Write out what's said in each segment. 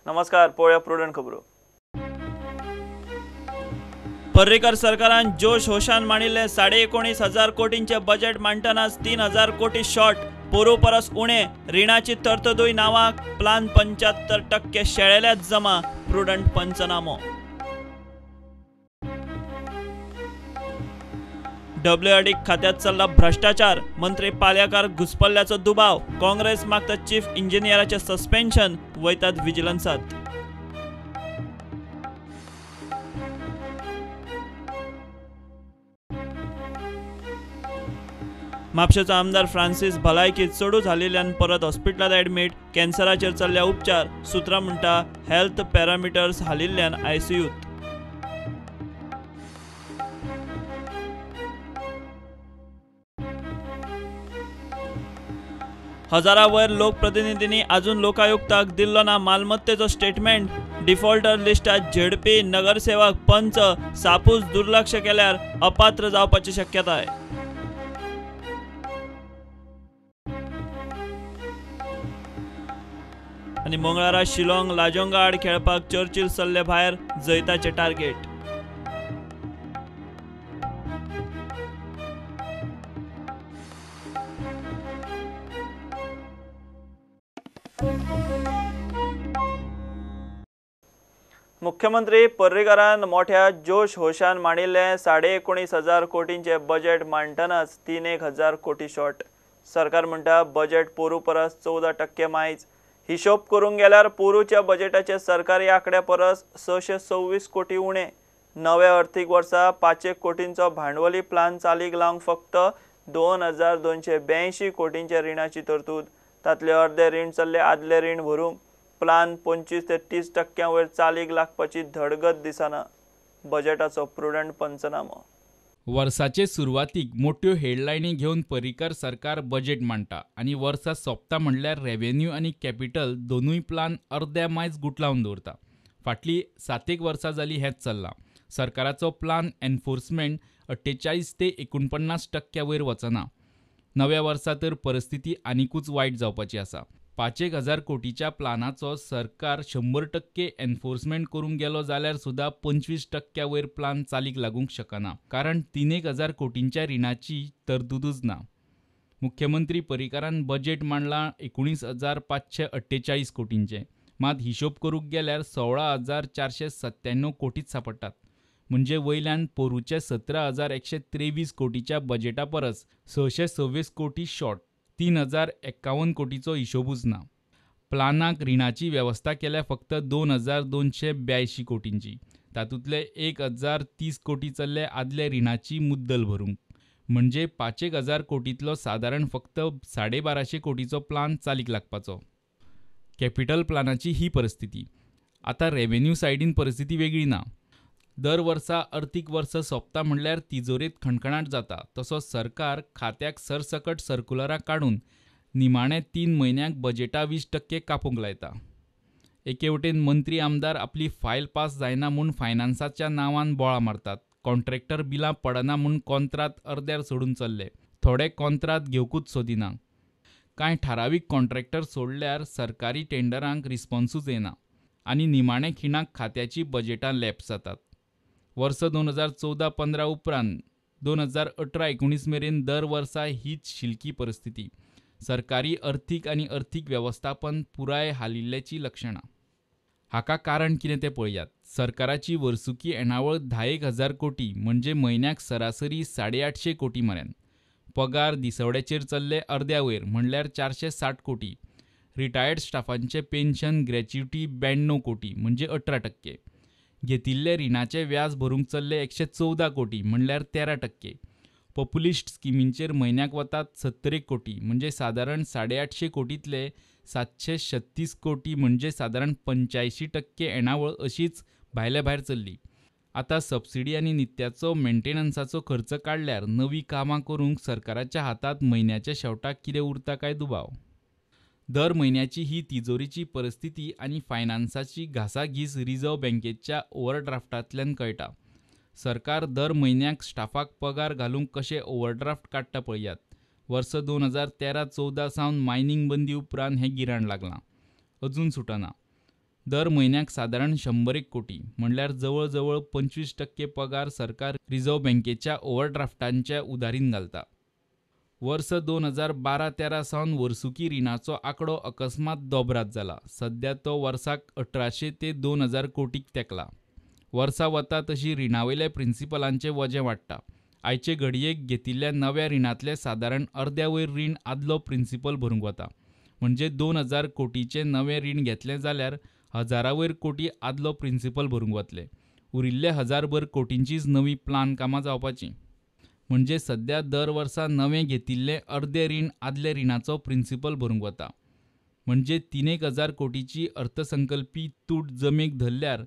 नमस्कार, पळोवया प्रुडंट खबरो. पर्रीकर सरकारान जोश होशान मांडिल्लें 19,500 कोटींचे बजेट मांडटनाच 3,000 कोटी शॉर्ट, पोरू परस उणे, रिणाची तरतुदूय नांवाक, प्लान 75% शेळेल्यात जमा, प्रुडंट पंचनामो. डब्ल्यूआरडी खात्यात चल्ला भ्रष्टाचार, मंत्री पालयेकार घुसपल्ल्याचो दुबाव, काँग्रेस मागता चीफ इंजिनियराचें सस्पेन्शन, वयतात विजिलन्सात. म्हापशेचो आमदार फ्रांसीस भलायकी चडू जाल्ल्यान परत हॉस्पिटलांत ॲडमीट, कॅन्सराचेर चल्ल्या उपचार, सुत्रां म्हणटा हेल्थ पॅरामिटर्स हालिल्ल्यान आयसीयूत. हजारा वयर लोकप्रतिनिधींनी अजून लोकायुक्ताक दिल्लो ना मालमत्तेचो स्टेटमेंट, डिफॉल्टर लिस्टात झेडपी, नगरसेवक, पंच सापूस दुर्लक्ष केल्यार अपात्र जावपाची शक्यताय. आनी मंगळारा शिलाँग लाजोंगा आड खेळपाक चर्चिल सल्ले भायर, जैताचे टार्गेट. मुख्यमंत्री पर्रीकारान मोठ्या जोश होशान मांडिल्लें 19,500 कोटींचे बजेट मांडटनाच 3,000 कोटी शॉर्ट. सरकार म्हणटा बजेट पोरू परस 14% मायज. हिशोब करूंक गेल्यार पोरूच्या बजेटाचे सरकारी आंकड्या परस 626 कोटी उणे. नव्या अर्थीक वर्सा 5 कोटींचो भांडवली प्लान चालीक लावंक फक्त 2,282 कोटींच्या रिणाची तरतूद. तातले अर्दे रीण चल्ले आदले रीण भरूंक. प्लान 25 ते 30% वयर चालीक लागपाची धडगत दिसना. बजेटाचो प्रुडंट पंचनामो. वर्साचे सुरवातीक मोठ्यो हेडलायनी घेवन पर्रीकर सरकार बजेट मांडटा आनी वर्सा सोंपता म्हणल्यार रेव्हेन्यू आनी कॅपिटल दोनूय प्लान अर्द्या मायज गुटलावन दवरता. फाटलीं 7 वर्सां जालीं हेंच चल्लां. सरकाराचो प्लान एनफोर्समेंट 48 ते 49% वयर वचना. नव्या वर्सा तर परिस्थिती आनिकूच वायट जावपाची आसा. 5,000 कोटीच्या प्लानाचो सरकार 100% एनफोर्समेंट करूंक गेलो जाल्यार सुद्दां 25% वयर प्लान चालीक लागूंक शकना, कारण 3,000 कोटींच्या रिणाची तरतुदूच ना. मुख्यमंत्री पर्रीकारान बजेट मांडलां 19,548 कोटींचें, मात हिशोब करूंक गेल्यार 16,497 कोटीच सांपडटात. म्हणजे वयल्यान पोरूचे 17,123 कोटीच्या बजेटा परस 626 कोटी शॉर्ट, 3,051 कोटीचो हिशोबूच ना. प्लानाक रिणाची वेवस्था केल्या फक्त 2,282 कोटींची, तातूंतले 1,030 कोटी चल्ले आदले रिणाची मुद्दल भरूंक. म्हणजे 5,000 कोटींतलो सादारण फक्त 1250 कोटीचो प्लान चालीक लागपाचो. कॅपिटल प्लानाची ही परिस्थिती. आतां रेव्हेन्यू सायडीन परिस्थिती वेगळी ना. दर वर्सा अर्थीक वर्स सोंपता म्हणल्यार तिजोरेंत खणखणाट जाता, तसो सरकार खात्याक सरसकट सर्कुलरां काडून निमाणे 3 म्हयन्यांक बजेटा 20% कापूंक लायता. एके वटेन मंत्री आमदार आपली फायल पास जायना म्हूण फायनान्साच्या नांवान बोळा मारतात, कॉन्ट्रॅक्टर बिलां पडना म्हूण कॉन्त्रात अर्द्यार सोडून चल्ले, थोडे कॉन्त्रात घेवकूच सोदिना, कांय थारावीक कॉन्ट्रॅक्टर सोडल्यार सरकारी टेंडरांक रिस्पॉन्सूच येना आनी निमाणे खिणाक खात्याची बजेटां लॅप्स जातात. वर्स 2014-15 उपरांत 2018-19 मेरेन दर वर्सा हीच शिलकी परिस्थिती. सरकारी अर्थीक आनी अर्थीक वेवस्थापन पुराय हालिल्ल्याचीं लक्षणां. हाका कारण कितें तें पळयात. सरकाराची वर्सुकी येणावळ 10,000 कोटी म्हणजे म्हयन्याक सरासरी 850 कोटी मेरेन. पगार दिसवड्याचेर चल्ले अर्द्या वयर म्हणल्यार 460 कोटी. रिटायर्ड स्टाफांचें पेन्शन ग्रॅच्युटी 92 कोटी म्हणजे 18%. घेतिल्ले रिणाचें व्याज भरूंक चल्ले 114 कोटी म्हणल्यार 13%. पॉप्युलिस्ट स्किमींचेर म्हयन्याक वतात 70 कोटी म्हणजे सादारण 850 कोटींतले 736 कोटी म्हणजे सादारण 85% येणावळ अशीच भायले भायर चल्ली. आतां सबसिडी आनी नित्याचो मेंटेनन्साचो खर्च काडल्यार नवीं कामां करूंक सरकाराच्या हातांत म्हयन्याच्या शेवटाक कितें उरता काय दुबाव. दर म्हयन्याची ही तिजोरीची परिस्थिती आनी फायनान्साची घासाघीस रिझर्व्ह बँकेच्या ओव्हरड्राफ्टांतल्यान कळटा. सरकार दर म्हयन्याक स्टाफाक पगार घालूंक कशें ओव्हरड्राफ्ट काडटा पळयात. वर्स 2013-14 सावन मायनिंग बंदी उपरांत हें गिराण लागलां, अजून सुटना. दर म्हयन्याक सादारण 100 कोटी म्हणल्यार जवळ जवळ 25% पगार सरकार रिझर्व्ह बँकेच्या ओव्हरड्राफ्टांच्या उदारीन घालता. वर्स 2012-13 सावन वर्सुकी रिणाचो आंकडो अकस्मात दोबरात जाला. सध्या तो वर्साक 1800 ते 2000 कोटीक तेंकला. वर्सां वता तशी रिणावयल्या प्रिन्सिपलांचें वजें वाडटा. आयचे घडयेक घेतिल्ल्या नव्या रिणांतले सादारण अर्द्या वयर रीण आदलो प्रिन्सिपल भरूंक वता. म्हणजे 2000 कोटीचें नवें रीण घेतलें जाल्यार 1000 वयर कोटी आदलो प्रिन्सिपल भरूंक वतले. उरिल्ले 1000 कोटींचीच नवी प्लान कामां जावपाची. म्हणजे सध्या दर वर्सा नवें घेतिल्लें अर्दें रीण आदल्या रिणाचो प्रिन्सिपल भरूंक वता. म्हणजे 3,000 कोटीची अर्थसंकल्पी तूट जमेक धरल्यार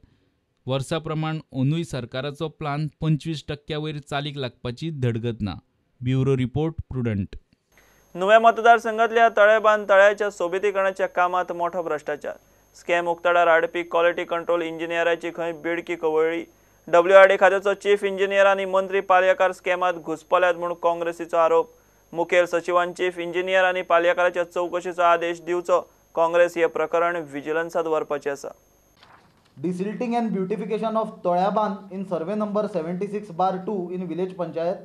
वर्सा प्रमाण अंदूय सरकाराचो प्लान 25% वयर चालीक लागपाची धडगत ना. Bureau report, Prudent. नुवें मतदारसंघातल्या तळेबांद तळ्याच्या सोबितीकरणाच्या कामात मोठो भ्रष्टाचार. स्कॅम उक्ताडार हाडपी क्वॉलिटी कंट्रोल इंजिनियराची खंय बेडकी कवळ्ळी. WRD खात्याचो चीफ इंजिनियर आनी मंत्री पालयेकार स्कॅमात घुसपल्यात म्हूण काँग्रेसीचो आरोप. मुखेल सचिवान चीफ इंजिनियर आनी पालयेकाराच्या चवकशीचो आदेश दिवचो. काँग्रेस हे प्रकरण विजिलन्सात व्हरपाचें आसा. Desilting and beautification of Tolyaband in survey number 76/2 in village panchayat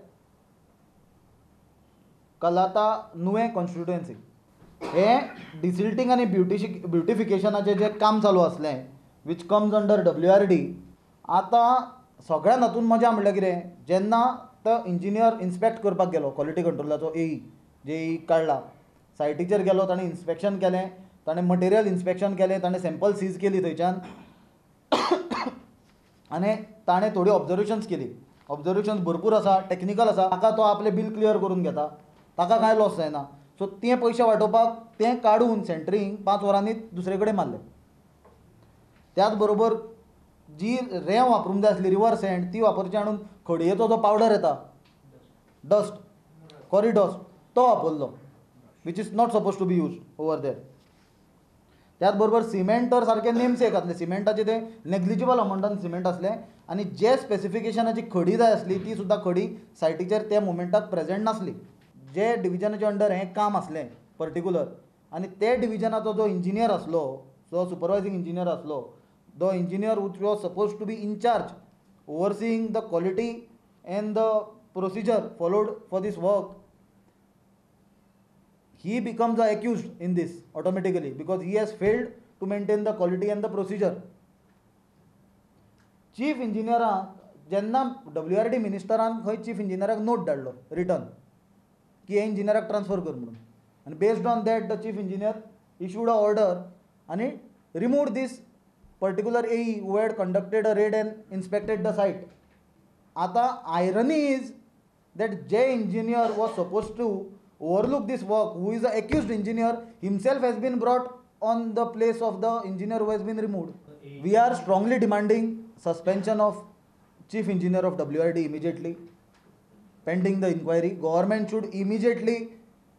Kalata Nuvem constituency. हे डिसिल्टींग आनी ब्युटिफिकेशनाचें जें काम चालू आसलें which comes under WRD. आतां सगळ्यान हातूंत मजा म्हणल्यार कितें, जेन्ना तो इंजिनियर इन्स्पेक्ट करपाक गेलो क्वॉलिटी कंट्रोलाचो एई जे काडला सायटीचेर गेलो, ताणें इन्स्पेक्शन केलें, ताणें मटेरियल इन्स्पेक्शन केलें, ताणें सॅम्पल सीज केली थंयच्यान आनी ताणें थोडी ऑब्जर्वेशन्स केली. ऑब्जर्वेशन्स भरपूर आसा, टॅक्निकल आसा. ताका तो आपलें बील क्लियर करून घेता, ताका कांय लॉस जायना. सो ते पयशे वांटोवपाक तें काडून सेंटरींग 5 वरांनी दुसरे कडेन मारलें. त्याच बरोबर जी रेंव वापरूंक जाय आसली रिवर सँड ती वापरची हाडून खडयेचो जो पावडर येता डस्ट कॉरी डस्ट तो वापरलो which is not suppose to be use over there. त्याच बरोबर सिमेंट तर सारकें नेमसेक आसलें, सिमेंटाचें तें नेग्लिजिबल अमावंटान सिमेंट आसलें आनी जे स्पेसिफिकेशनाची खडी जाय आसली ती सुद्दां खडी सायटीचेर त्या मुमेंटाक प्रेजेंट नासली. जे डिविजनाच्या अंडर हें काम आसलें पर्टिक्युलर आनी ते डिविजनाचो जो इंजिनियर आसलो, जो सुपरवायझींग इंजिनियर आसलो, the engineer which was suppose to be in charge overseeing the quality and the procedure followed for this work, he becomes the accused in this automatically because he has failed to maintain the quality and the procedure. Chief engineer जेन्ना WRD मिनिस्टरान खंय chief इंजिनियराक note धाडलो return की हे इंजिनियराक transfer कर म्हणून, आनी based on that the chief engineer issued a order आनी removed this particular AE who had conducted a raid and inspected the site. आतां irony is that J engineer was suppose to overlook this work, who is the accused engineer himself has been brought on the place of the engineer who has been removed. We are strongly demanding suspension of chief engineer of WRD immediately pending the inquiry. Government should immediately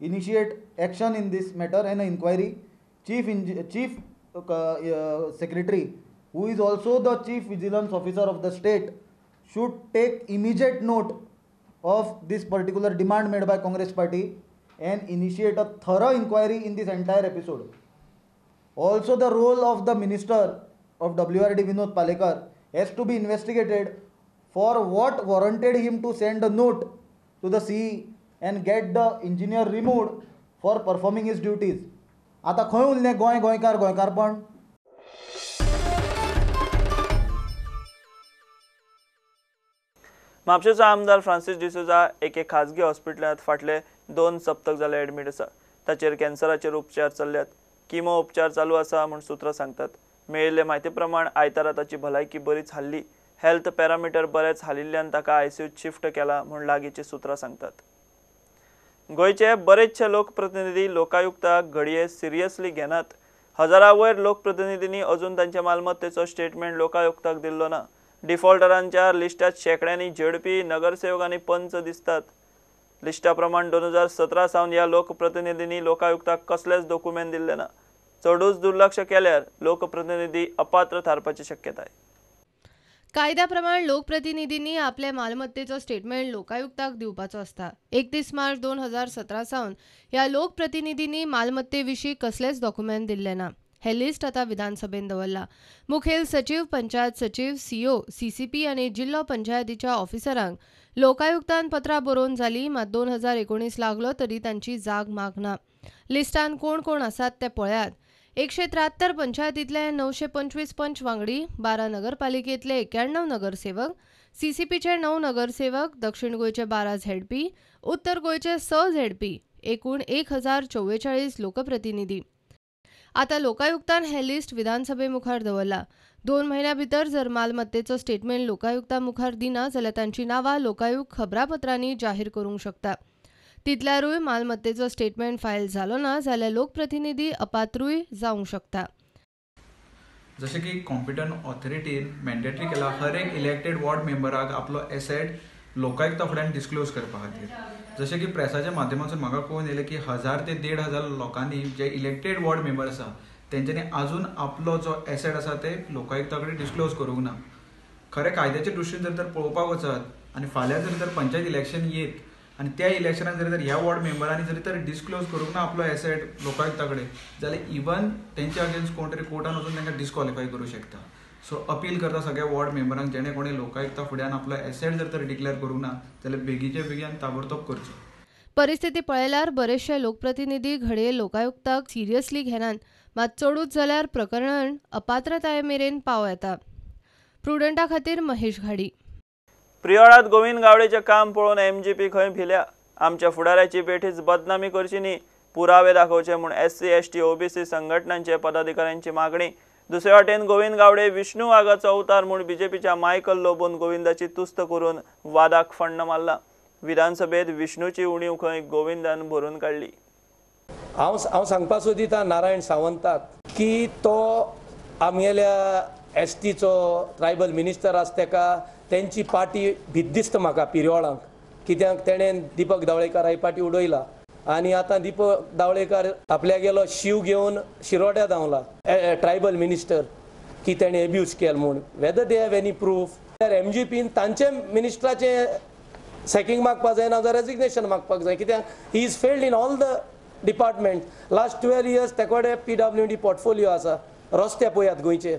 initiate action in this matter and inquiry. Chief secretary, who is also the chief vigilance officer of the state, should take immediate note of this particular demand made by Congress party and initiate a thorough inquiry in this entire episode. Also, the role of the minister of WRD Vinod Palekar has to be investigated for what warranted him to send a note to the CE and get the engineer removed for performing his duties. आता खंय उरलें गोंय गोंयकार गोंयकारपण? म्हापशेचो आमदार Francis D'Souza एके खाजगी हॉस्पिटलांत फाटले 2 सप्तक जाले एडमीट आसा. ताचेर कॅन्सराचेर उपचार चल्ल्यात. किमो उपचार चालू आसा म्हूण सुत्रां सांगतात. मेळिल्ले म्हायती प्रमाण आयतारा ताची भलायकी बरीच हाल्ली. हेल्थ पॅरामिटर बरेच हालिल्ल्यान ताका आयसीयूत शिफ्ट केला म्हूण लागींची सुत्रां सांगतात. गोंयचे बरेचशे लोकप्रतिनिधी लोकायुक्ताक घडये सिरियसली घेनात. हजारा वयर लोकप्रतिनिधींनी अजून तांच्या मालमत्तेचो स्टेटमेंट लोकायुक्ताक दिल्लो ना. डिफॉल्टरांच्या लिस्टात शेंकड्यांनी झेडपी, नगरसेवक आनी पंच दिसतात. लिस्टा प्रमाण 2017 सावन ह्या लोकप्रतिनिधींनी लोकायुक्ताक कसलेच डॉक्युमेंट दिल्ले ना. चडूच दुर्लक्ष केल्यार लोकप्रतिनिधी अपात्र थारपाची शक्यताय. कायद्या प्रमाण लोकप्रतिनिधींनी आपले मालमत्तेचो स्टेटमेंट लोकायुक्ताक दिवपाचो आसता. 31 मार्च 2017 सावन ह्या लोकप्रतिनिधींनी मालमत्ते विशीं कसलेच डॉक्युमेंट दिल्ले ना. हे लिस्ट आतां विधानसभेन दवरला. मुखेल सचीव, पंचायत सचीव, सीओ, सीसीपी आनी जिल्लो पंचायतीच्या ऑफिसरांक लोकायुक्तान पत्रां बरोवन जाली, मात 2019 लागलो तरी तांची जाग मागना. लिस्टान कोण कोण आसात ते पळयात. 173 पंचायतींतले 925 पंच वांगडी, 12 नगरपालिकेंतले 91 नगरसेवक, सीसीपीचे 9 नगरसेवक, दक्षिण गोंयचे 12 झेडपी, उत्तर गोंयचे 6 झेडपी, एकूण 1044 लोकप्रतिनिधी. आतां लोकायुक्तान हें लिस्ट विधानसभे मुखार दवरला. 2 म्हयन्या भितर जर मालमत्तेचो स्टेटमेंट लोकायुक्ता मुखार दिना जाल्यार तांची नांवां लोकायुक्त खबरापत्रांनी जाहीर करूंक शकता. तितल्यारूय मालमत्तेचो स्टेटमेंट फायल जालो ना जाल्यार लोकप्रतिनिधी अपात्रूय जावंक शकता. जशें की कॉम्पिटंट ऑथॉरिटीन मॅन्डेटरी केला हर एक इलेक्टेड वॉर्ड मेंबराक आपलो एसेट लोकायुक्ता फुड्यान डिस्क्लोज करपा खातीर. जशें की प्रेसाच्या माध्यमांतसून म्हाका कळून येयलें की 1000 ते 1500 लोकांनी जे इलेक्टेड वॉर्ड मेंबर आसा तेंच्यांनी आजून आपलो जो एसेट आसा ते लोकायुक्ता कडेन डिस्क्लोज करूंक ना. खरें कायद्याच्या दृश्टीन जर तर पळोवपाक वचत आनी फाल्यां जर तर पंचायत इलेक्शन येत आनी त्या इलेक्शनान जरी तर ह्या वॉर्ड मेंबरांनी जरी तर डिस्क्लोज करूंक ना आपलो एसेट लोकायुक्ता कडेन जाल्यार इवन तेंच्या अगेन्स्ट कोण तरी कोर्टान वचून तांकां डिस्क्वॉलिफाय करूं शकता. सो अपील करता सगळ्या वॉर्ड मेंबरांक जेणे कोणी लोकायुक्ता फुड्यान आपलो एसेट जर तर डिक्लेअर करूंक ना जाल्यार बेगीचे बेगीन ताबडतोब करचो. परिस्थिती पळयल्यार बरेचशे लोकप्रतिनिधी घडये लोकायुक्ताक सिरियसली घेनात, मात चडूच जाल्यार प्रकरण अपात्रताये मेरेन पावं येता. प्रुडंटा खातीर महेश घाडी. प्रियोळांत गोविंद गावडेचें काम पळोवन एमजीपी खंय भिल्या. आमच्या फुडाऱ्याची बेठीच बदनामी करची न्ही, पुरावे दाखोवचे म्हूण एससी, एसटी, ओबीसी संघटनांचे पदाधिकाऱ्यांची मागणी. दुसरे वाटेन गोविंद गावडे विष्णू वाघाचो अवतार म्हूण बीजेपीच्या मायकल लोबोन गोविंदाची तुस्त करून वादाक फण्ण मारला. विधानसभेत विष्णूची उणीव खंय गोविंदान भरून काडली. हांव सांगपा सोदिता नारायण सावंताक की तो आमगेल्या एसटीचो ट्रायबल मिनिस्टर आसा, तेका तेंची पार्टी भीत दिसता म्हाका पिरयोळांक, कित्याक तेणें दीपक दावळेकार ही पार्टी उडयला आनी आतां दीपक दावळेकार आपल्यागेलो शीव घेवन शिरोड्या धांवला ट्रायबल मिनिस्टर की तेणें एब्यूज केल म्हूण. Whether they have any proof. एमजीपीन तांचे मिनिस्टराचें सॅकिंग मागपाक जाय ना जाल्यार रेजिग्नेशन मागपाक जाय, कित्याक he is failed in all the department. Last 12 years तेकोडे PWD portfolio आसा. रस्ते पळयात गोंयचे.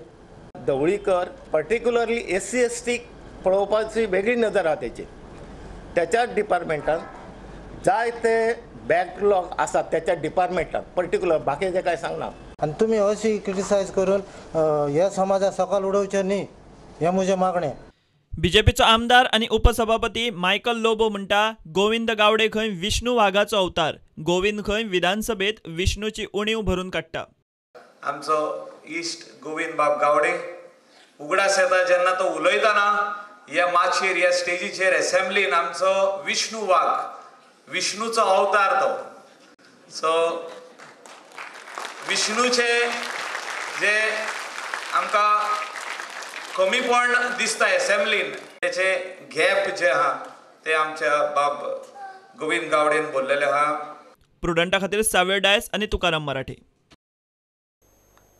Dhavalikar particularly S C S T पळोवपाची वेगळी नदर आहा तेची. त्याच्याच डिपार्टमेंटान जायते बॅकलॉग आसात त्याच्या डिपार्टमेंटान पर्टिक्युलर, बाकीचे काय सांगना. आनी तुमी अशी क्रिटिसायज करून ह्या समाजा सकाळ उडोवचें न्ही हें म्हजें मागणें. बीजेपीचो आमदार आनी उपसभापती मायकल लोबो म्हणटा गोविंद गावडे खंय विष्णू वाघाचो अवतार. गोविंद खंय विधानसभेत विष्णूची उणीव भरून काडटा. आमचो इश्ट गोविंद बाब गावडे उगडास येता जेन्ना तो उलयतना ह्या माचयेर, ह्या स्टेजीचेर, एसेंब्लीन आमचो विष्णू वाघ, विष्णूचो अवतार तो. सो विष्णूचे जे आमकां कमीपण दिसता एसेंब्लीन, तेचे गॅप जे आहा ते आमच्या बाब गोविंद गावडेन बोल्लेले आहा. प्रुडंटा खातीर सावेर डायस आनी तुकाराम मराठे.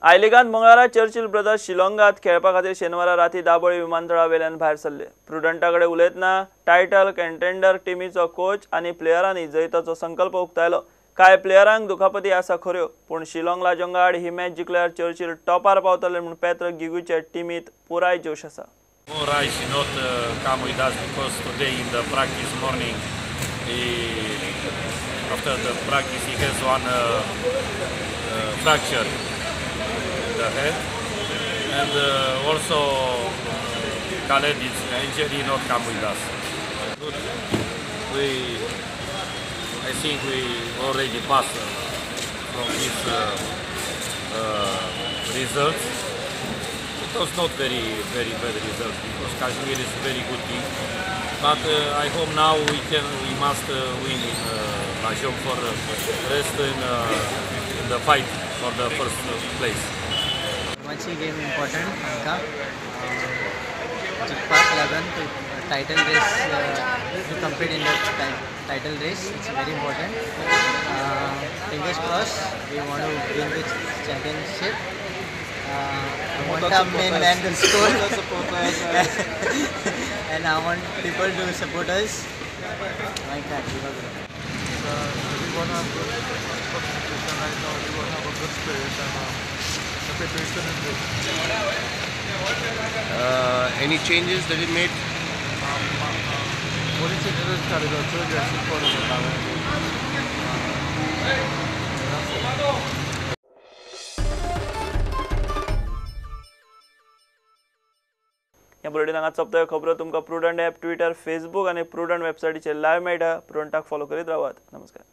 I लिगांत मंगळारा चर्चिल ब्रदर्स शिलाँगात खेळपा खातीर शेनवारा राती दाबोळी विमानतळा वेल्यान भायर सरले. प्रुडंटा कडेन उलयतना टायटल कंटेंडर टिमीचो कोच आनी प्लेयरांनी जैताचो संकल्प उक्तायलो. कांय प्लेयरांक दुखापती आसा खऱ्यो, पूण शिलाँग लाजोंगा आड ही मॅच जिखल्यार चर्चिल टॉपार पावतले म्हूण पेत्र गिगूचे टिमीत पुराय जोश आसा. The head, and also Khaled is injury, not come with us. Good. I think we already passed from this results. It was not very, very bad result because Kashmir is a very good team. But I hope now we must win in Mahjong for rest in the fight for the first place. मातशी game important आमकां जिखपाक लागून title race to compete in the title race, it's very important. Fingers cross we want to win the championship. I want our main man to score and I want people to support us. Like that. We want to have good concentration right now. We want to have a good spirit and preparation is good. Any changes that you made? Only changes काडलो dressing code. ह्या bulletin हांगा सोंपता. खबरो तुमकां prudent app, Twitter, Facebook आनी prudent वेबसायटीचेर live मेळटा. प्रुडंटाक follow करीत रावात. नमस्कार.